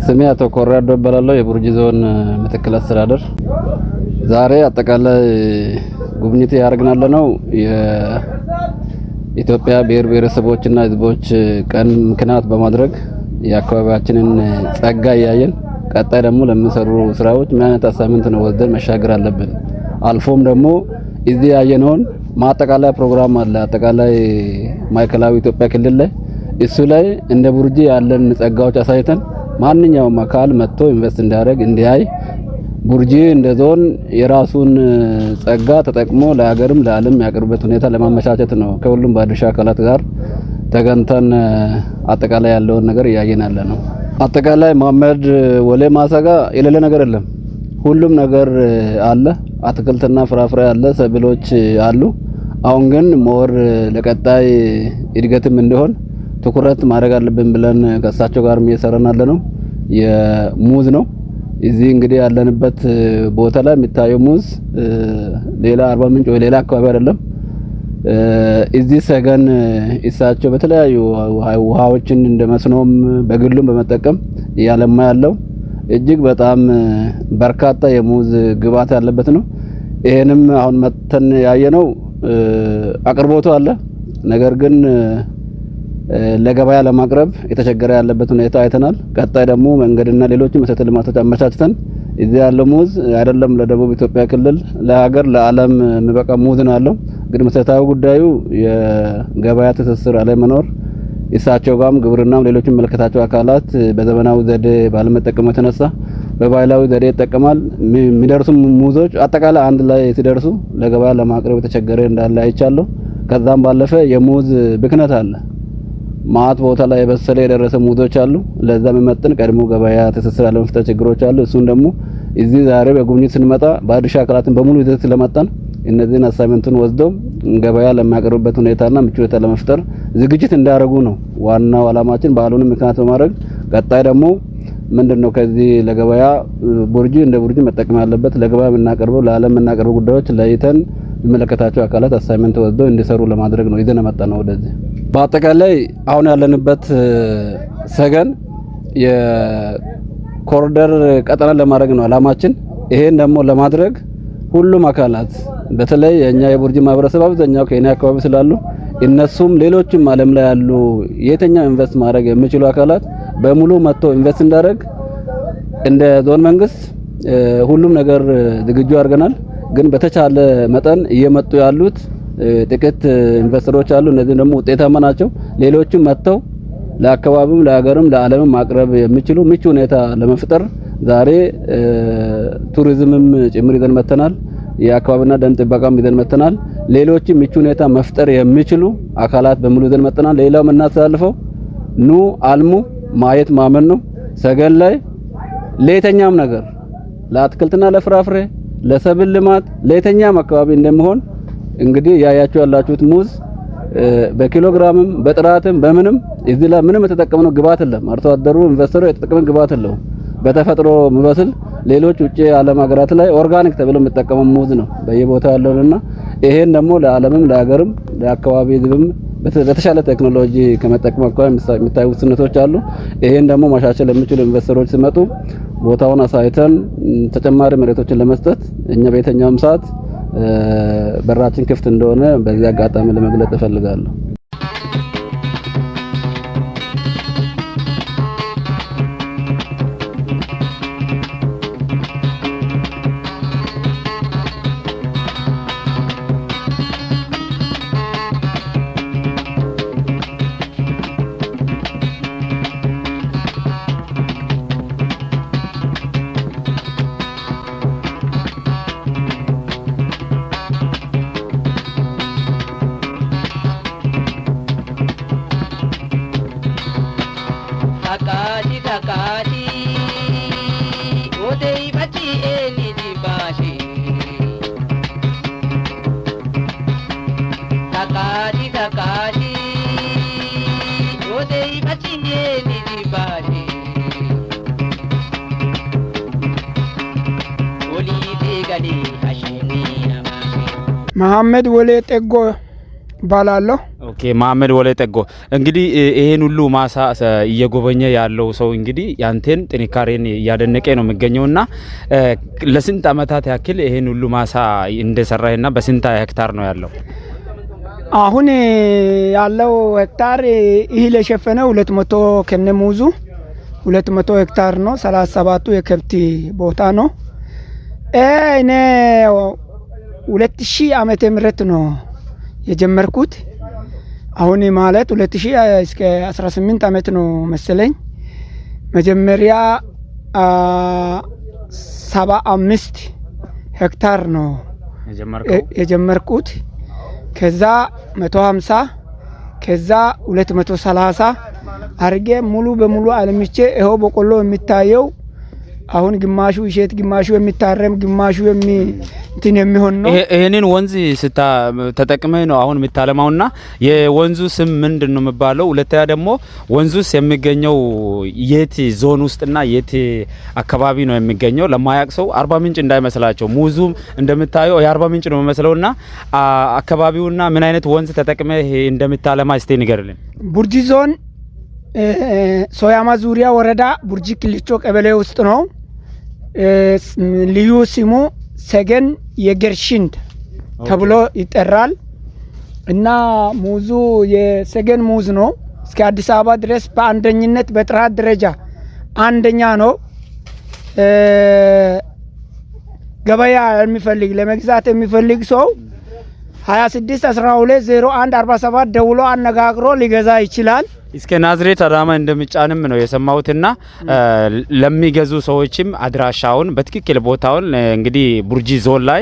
ስሜ አቶ ኮራዶ እባላለሁ። የቡርጂ ዞን ምክትል አስተዳደር። ዛሬ አጠቃላይ ጉብኝት ያደርግናል ነው የኢትዮጵያ ብሔር ብሔረሰቦችና ሕዝቦች ቀን ምክንያት በማድረግ የአካባቢያችንን ጸጋ እያየን ቀጣይ ደግሞ ለሚሰሩ ስራዎች ምን አይነት assignment ነው ወስደን መሻገር አለብን። አልፎም ደግሞ እዚህ ያየነውን ማጠቃለያ ፕሮግራም አለ። አጠቃላይ ማዕከላዊ ኢትዮጵያ ክልል ላይ እሱ ላይ እንደ ቡርጂ ያለን ጸጋዎች አሳይተን ማንኛውም አካል መጥቶ invest እንዲያደርግ እንዲያይ ቡርጂ እንደ ዞን የራሱን ጸጋ ተጠቅሞ ለሀገርም ለዓለም ያቀርብበት ሁኔታ ለማመቻቸት ነው። ከሁሉም ባለድርሻ አካላት ጋር ተገንተን አጠቃላይ ያለውን ነገር እያየን ያለ ነው። አጠቃላይ መሀመድ ወሌ ማሳ ጋር የሌለ ነገር የለም። ሁሉም ነገር አለ። አትክልትና ፍራፍሬ አለ፣ ሰብሎች አሉ። አሁን ግን more ለቀጣይ እድገትም እንዲሆን ትኩረት ማድረግ አለብን ብለን ከእሳቸው ጋርም እየሰራን ያለ ነው። የሙዝ ነው። እዚህ እንግዲህ ያለንበት ቦታ ላይ የሚታየው ሙዝ ሌላ አርባ ምንጭ ወይ ሌላ አካባቢ አይደለም። እዚህ ሰገን እሳቸው በተለያዩ ውሃዎችን እንደ መስኖም በግሉም በመጠቀም እያለማ ያለው እጅግ በጣም በርካታ የሙዝ ግብዓት ያለበት ነው። ይሄንም አሁን መተን ያየነው አቅርቦቱ አለ። ነገር ግን ለገበያ ለማቅረብ የተቸገረ ያለበት ሁኔታ አይተናል። ቀጣይ ደግሞ መንገድና ሌሎች መሰረተ ልማቶች አመቻችተን እዚህ ያለው ሙዝ አይደለም ለደቡብ ኢትዮጵያ ክልል ለሀገር ለዓለም የሚበቃ ሙዝ ነው ያለው። ግን መሰረታዊ ጉዳዩ የገበያ ትስስር አለመኖር እሳቸው ጋርም ግብርናም ሌሎችም የሚመለከታቸው አካላት በዘመናዊ ዘዴ ባለመጠቀሙ የተነሳ በባህላዊ ዘዴ ይጠቀማል። የሚደርሱ ሙዞች አጠቃላይ አንድ ላይ ሲደርሱ ለገበያ ለማቅረብ የተቸገረ እንዳለ አይቻለሁ። ከዛም ባለፈ የሙዝ ብክነት አለ። ማት ቦታ ላይ የበሰለ የደረሰ ሙዞች አሉ። ለዛ የሚመጥን ቀድሞ ገበያ ትስስር አለመፍጠር ችግሮች አሉ። እሱን ደግሞ እዚህ ዛሬ በጉብኝት ስንመጣ ባለድርሻ አካላትን በሙሉ ይዘት ስለመጣን እነዚህን assignment ኡን ወስደው ገበያ ለሚያቀርቡበት ሁኔታና ምቹ ሁኔታ ለመፍጠር ዝግጅት እንዳደረጉ ነው ዋናው አላማችን። በዓሉንም ምክንያት በማድረግ ቀጣይ ደግሞ ምንድነው ከዚህ ለገበያ ቡርጂ እንደ ቡርጂ መጠቀም ያለበት ለገበያ የምናቀርበው ለዓለም የምናቀርበው ጉዳዮች ለይተን የሚመለከታቸው አካላት assignment ወስደው እንዲሰሩ ለማድረግ ነው ይዘን የመጣነው ወደዚህ። በአጠቃላይ አሁን ያለንበት ሰገን የኮሪደር ቀጠና ለማድረግ ነው አላማችን። ይሄን ደግሞ ለማድረግ ሁሉም አካላት በተለይ የኛ የቡርጂ ማህበረሰብ አብዛኛው ከኛ አካባቢ ስላሉ እነሱም ሌሎችም ዓለም ላይ ያሉ የትኛው invest ማድረግ የሚችሉ አካላት በሙሉ መጥቶ invest እንዳደረግ እንደ ዞን መንግስት ሁሉም ነገር ዝግጁ አድርገናል። ግን በተቻለ መጠን እየመጡ ያሉት ጥቂት ኢንቨስተሮች አሉ። እነዚህ ደግሞ ውጤታማ ናቸው። ሌሎችም መጥተው ለአካባቢውም ለሀገርም ለዓለምም ማቅረብ የሚችሉ ምቹ ሁኔታ ለመፍጠር ዛሬ ቱሪዝምም ጭምር ይዘን መጥተናል። የአካባቢና ደን ጥበቃም ይዘን መጥተናል። ሌሎችም ምቹ ሁኔታ መፍጠር የሚችሉ አካላት በሙሉ ይዘን መጥተናል። ሌላው የምናስተላልፈው ኑ አልሙ፣ ማየት ማመን ነው። ሰገን ላይ ለየትኛውም ነገር ለአትክልትና ለፍራፍሬ፣ ለሰብል ልማት ለየትኛውም አካባቢ እንደሚሆን እንግዲህ ያያችሁ ያላችሁት ሙዝ በኪሎግራምም በጥራትም በምንም እዚህ ላይ ምንም የተጠቀምነው ግብዓት የለም። አርሶ አደሩ ኢንቨስተሩ የተጠቀመው ግብዓት የለውም። በተፈጥሮ የሚበስል ሌሎች ውጪ ዓለም ሀገራት ላይ organic ተብሎ የሚጠቀመው ሙዝ ነው በየቦታው ያለውና ይሄን ደግሞ ለዓለምም ለሀገርም ለአካባቢ ሕዝብም በተሻለ ቴክኖሎጂ ከመጠቀም አኳያ የሚታዩ ውስንነቶች አሉ። ይሄን ደግሞ ማሻሻል የሚችሉ ኢንቨስተሮች ሲመጡ ቦታውን አሳይተን ተጨማሪ መሬቶችን ለመስጠት እኛ በየትኛውም ሰዓት በራችን ክፍት እንደሆነ በዚህ አጋጣሚ ለመግለጽ እፈልጋለሁ። Takashi takashi odei bachi eni jibashi Takashi takashi odei bachi eni jibashi Oli degali hashini namashi መሐመድ ወሌ ጤጎ እባላለሁ። Okay መሀመድ ወሌ ጠጎ፣ እንግዲህ ይሄን ሁሉ ማሳ እየጎበኘ ያለው ሰው እንግዲህ ያንተን ጥንካሬን እያደነቀ ነው የሚገኘውና ለስንት አመታት ያክል ይሄን ሁሉ ማሳ እንደሰራህና በስንት ሄክታር ነው ያለው? አሁን ያለው ሄክታር እህል የሸፈነ 200 ከነ ሙዙ 200 ሄክታር ነው። 37ቱ የከብት ቦታ ነው። እኔ 2000 ዓመተ ምህረት ነው የጀመርኩት። አሁን ማለት 2000 እስከ 18 ዓመት ነው መሰለኝ። መጀመሪያ 75 ሄክታር ነው የጀመርኩት። ከዛ 150፣ ከዛ 230 አርጌ ሙሉ በሙሉ አልምቼ ይኸው በቆሎ የሚታየው አሁን ግማሹ እሸት፣ ግማሹ የሚታረም፣ ግማሹ እንትን የሚሆን ነው። ይሄንን ወንዝ ስታ ተጠቅመህ ነው አሁን የምታለማውና የወንዙ ስም ምንድን ነው የሚባለው? ሁለተኛ ደግሞ ወንዙስ የሚገኘው የት ዞን ውስጥና የት አካባቢ ነው የሚገኘው? ለማያውቅ ሰው አርባ ምንጭ እንዳይመስላቸው፣ ሙዙም እንደምታየው የአርባ ምንጭ ነው የሚመስለውና አካባቢውና ምን አይነት ወንዝ ተጠቅመህ እንደምታለማ እስቲ ንገርልን። ቡርጂ ዞን ሶያማ ዙሪያ ወረዳ ቡርጂ ክልቾ ቀበሌ ውስጥ ነው። ልዩ ስሙ ሰገን የገርሽንድ ተብሎ ይጠራል እና ሙዙ የሰገን ሙዝ ነው። እስከ አዲስ አበባ ድረስ በአንደኝነት በጥራት ደረጃ አንደኛ ነው። ገበያ የሚፈልግ፣ ለመግዛት የሚፈልግ ሰው 26 12 01 47 ደውሎ አነጋግሮ ሊገዛ ይችላል። እስከ ናዝሬት አዳማ እንደሚጫንም ነው የሰማሁትና ለሚገዙ ሰዎችም አድራሻውን በትክክል ቦታውን እንግዲህ ቡርጂ ዞን ላይ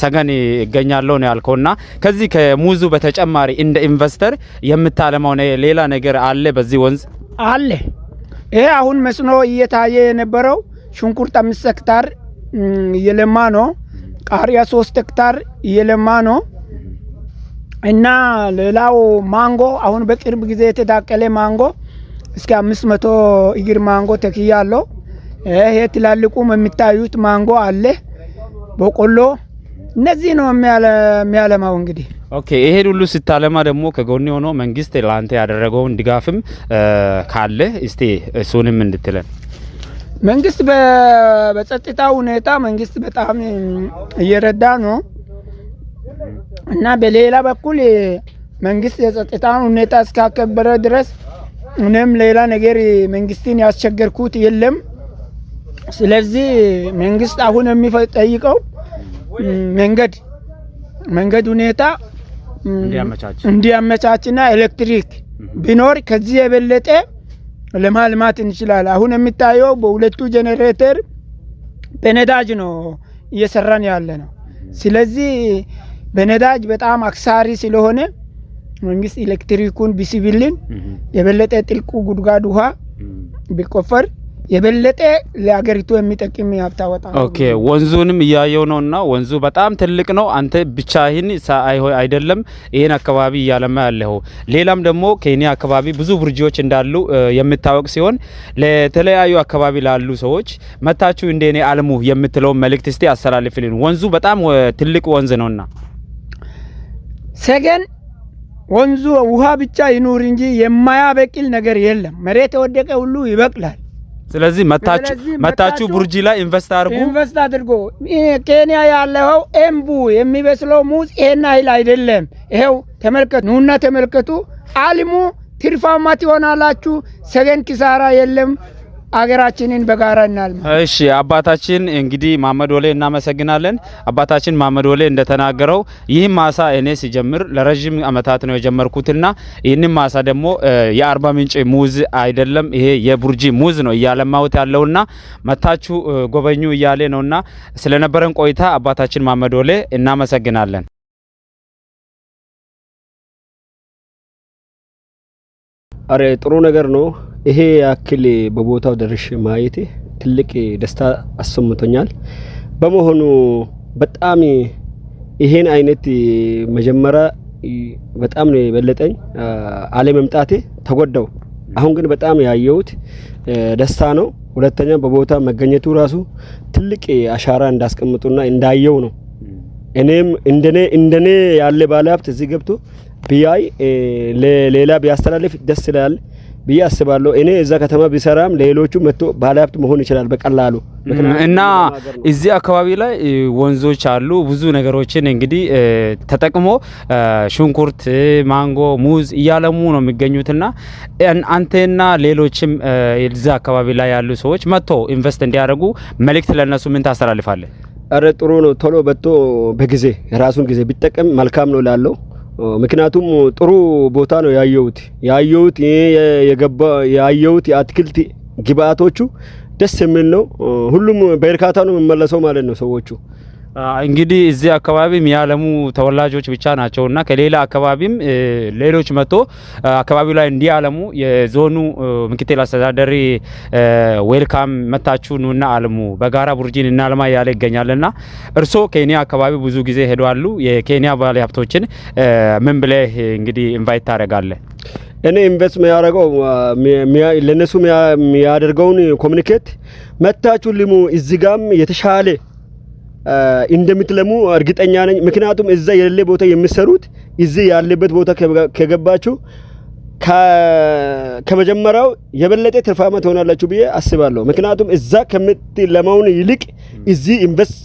ሰገን ይገኛለሁ ነው ያልከውና ከዚህ ከሙዙ በተጨማሪ እንደ investor የምታለማው ሌላ ነገር አለ በዚህ ወንዝ? አለ። ይሄ አሁን መስኖ እየታየ የነበረው ሽንኩርት 5 ሄክታር እየለማ ነው። ቃሪያ 3 ሄክታር እየለማ ነው። እና ሌላው ማንጎ፣ አሁን በቅርብ ጊዜ የተዳቀለ ማንጎ እስከ 500 እግር ማንጎ ተክያለሁ። ይሄ ትላልቁም የሚታዩት ማንጎ አለ፣ በቆሎ፣ እነዚህ ነው የሚያለማው እንግዲህ። Okay፣ ይሄን ሁሉ ስታለማ ደግሞ ከጎን ሆኖ መንግስት ለአንተ ያደረገውን ድጋፍም ካለ እስቲ እሱንም እንድትለን። መንግስት በጸጥታ ሁኔታ መንግስት በጣም እየረዳ ነው እና በሌላ በኩል መንግስት የጸጥታውን ሁኔታ እስካከበረ ድረስ እኔም ሌላ ነገር መንግስትን ያስቸገርኩት የለም። ስለዚህ መንግስት አሁን የሚጠይቀው መንገድ ሁኔታ እንዲያመቻችና ኤሌክትሪክ ቢኖር ከዚህ የበለጠ ለማልማት እንችላለን። አሁን የሚታየው በሁለቱ ጄኔሬተር በነዳጅ ነው እየሰራን ያለ ነው። ስለዚህ በነዳጅ በጣም አክሳሪ ስለሆነ መንግስት ኤሌክትሪኩን ቢስብልን፣ የበለጠ ጥልቁ ጉድጓድ ውሃ ቢቆፈር የበለጠ ለሀገሪቱ የሚጠቅም ሀብት አወጣ። Okay፣ ወንዙንም እያየው ነውና ወንዙ በጣም ትልቅ ነው። አንተ ብቻህን አይደለም ይሄን አካባቢ እያለማ ያለው፣ ሌላም ደግሞ ኬንያ አካባቢ ብዙ ቡርጂዎች እንዳሉ የሚታወቅ ሲሆን ለተለያዩ አካባቢ ላሉ ሰዎች መታችሁ እንደኔ አልሙ የምትለው መልእክት እስቲ አስተላልፍልን። ወንዙ በጣም ትልቅ ወንዝ ነውና። ሰገን ወንዙ ውሃ ብቻ ይኑር እንጂ የማያበቅል ነገር የለም። መሬት የወደቀ ሁሉ ይበቅላል። ስለዚህ መታችሁ ቡርጂ ላይ invest አድርጉ። Invest አድርጎ ኬንያ ያለው ኤምቡ የሚበስለው ሙዝ ይሄን ያህል አይደለም። ይሄው ተመልከቱ፣ ኑና ተመልከቱ። አልሙ፣ ትርፋማ ትሆናላችሁ። ሰገን ኪሳራ የለም። አገራችንን በጋራ እናልማ። እሺ አባታችን እንግዲህ መሀመድ ወሌ እናመሰግናለን። አባታችን መሀመድ ወሌ እንደተናገረው ይህ ማሳ እኔ ሲጀምር ለረጅም አመታት ነው የጀመርኩትና ይህንን ማሳ ደግሞ የአርባ ምንጭ ሙዝ አይደለም፣ ይሄ የቡርጂ ሙዝ ነው እያለማሁት ያለውና መታችሁ ጎበኙ እያለ ነውና ስለነበረን ቆይታ አባታችን መሀመድ ወሌ እናመሰግናለን። አረ ጥሩ ነገር ነው። ይሄ ያክል በቦታው ደርሼ ማየቴ ትልቅ ደስታ አሰምቶኛል። በመሆኑ በጣም ይሄን አይነት መጀመሪያ በጣም ነው የበለጠኝ፣ አለመምጣቴ ተጎዳው። አሁን ግን በጣም ያየሁት ደስታ ነው። ሁለተኛ በቦታ መገኘቱ ራሱ ትልቅ አሻራ እንዳስቀምጡና እንዳየው ነው። እኔም እንደኔ እንደኔ ያለ ባለሀብት እዚህ ገብቶ ቢያይ ለሌላ ቢያስተላልፍ ደስ ይላል ብዬ አስባለሁ። እኔ እዛ ከተማ ቢሰራም ሌሎቹ መጥቶ ባለሀብት መሆን ይችላል በቀላሉ። እና እዚህ አካባቢ ላይ ወንዞች አሉ። ብዙ ነገሮችን እንግዲህ ተጠቅሞ ሽንኩርት፣ ማንጎ፣ ሙዝ እያለሙ ነው የሚገኙትና አንተና ሌሎችም እዚህ አካባቢ ላይ ያሉ ሰዎች መጥቶ invest እንዲያደርጉ መልእክት ለነሱ ምን ታስተላልፋለህ? አረ ጥሩ ነው። ቶሎ በቶ በጊዜ የራሱን ጊዜ ቢጠቀም መልካም ነው ላለው። ምክንያቱም ጥሩ ቦታ ነው ያየሁት የገባ ያየሁት የአትክልት ግብአቶቹ ደስ የሚል ነው። ሁሉም በእርካታ ነው የሚመለሰው ማለት ነው ሰዎቹ። እንግዲህ እዚህ አካባቢ የሚያለሙ ተወላጆች ብቻ ናቸውና ከሌላ አካባቢም ሌሎች መጥቶ አካባቢው ላይ እንዲያለሙ የዞኑ ምክትል አስተዳዳሪ welcome፣ መታችሁ ኑና አልሙ፣ በጋራ ቡርጂን እናልማ እያለ ይገኛልና እርሶ ኬንያ አካባቢ ብዙ ጊዜ ሄደዋሉ። የኬንያ ባለሀብቶችን ምን ብለህ እንግዲህ invite ታደርጋለህ? እኔ invest የሚያደርገው ለነሱ የሚያደርገውን communicate መታችሁ ልሙ፣ እዚህ ጋም የተሻለ እንደምትለሙ እርግጠኛ ነኝ። ምክንያቱም እዛ የሌለ ቦታ የሚሰሩት እዚህ ያለበት ቦታ ከገባችሁ ከመጀመሪያው የበለጠ ትርፋማ ትሆናላችሁ ብዬ አስባለሁ። ምክንያቱም እዛ ከምትለማውን ይልቅ እዚህ invest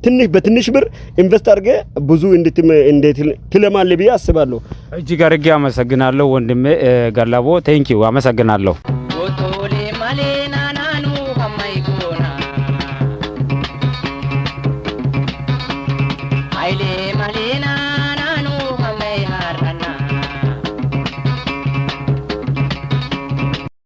ትንሽ በትንሽ ብር invest አድርገህ ብዙ እንድትለማለህ ብዬ አስባለሁ። እጅግ አድርጌ አመሰግናለሁ ወንድሜ ገላቦ፣ thank you፣ አመሰግናለሁ። Otole malee naanaanuu hammay goona. Hayilee malee